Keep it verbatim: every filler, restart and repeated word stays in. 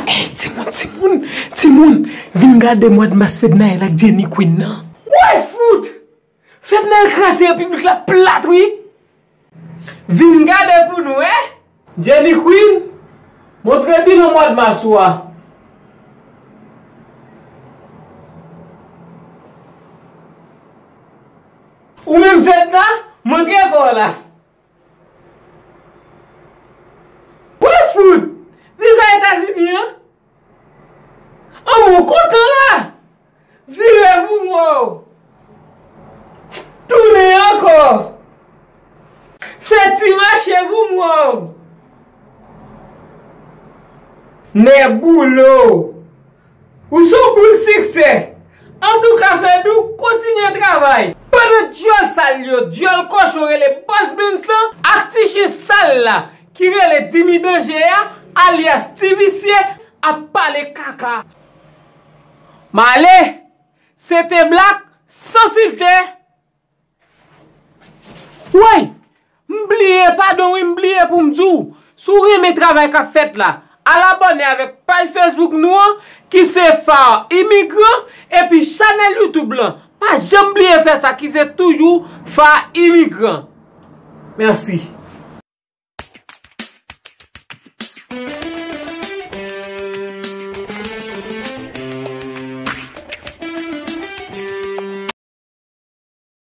Ey, timoun, timoun, timoun, vin gade mwa mas Fednaelle ak Jenny Queen nan. Woy fout! Fednaelle kraze repiblik la plat wi. Vin gade pou nou, eh! Jenny Queen, montre bilan mwa mas ou a. Ou menm Fedna, montre kò w la. Woy fout! Viza Etazini an? An mwen kontan la! Vire pou mwen! Tounen ankò! Fè ti mache pou mwen! Nèboulo! Ou se yon boul siksè! Antouka Fedou, kontinye travay! Pandan dyòl sal yo, dyòl kochon rele Boss Benz lan ak ti chen sal la ki rele Dimi Danje a, alyas Ti Visye, ap pale kaka. M ale! Se te Black san filtè. Woy! M bliye, padon wi, m bliye pou m di w, si w renmen travay k ap fèt la, al abòne avèk paj Facebook nou an, ki se Far Imigran, epi chanèl YouTube lan. Pa janm bliye fè sa, ki se toujou Far Imigran. Mèsi.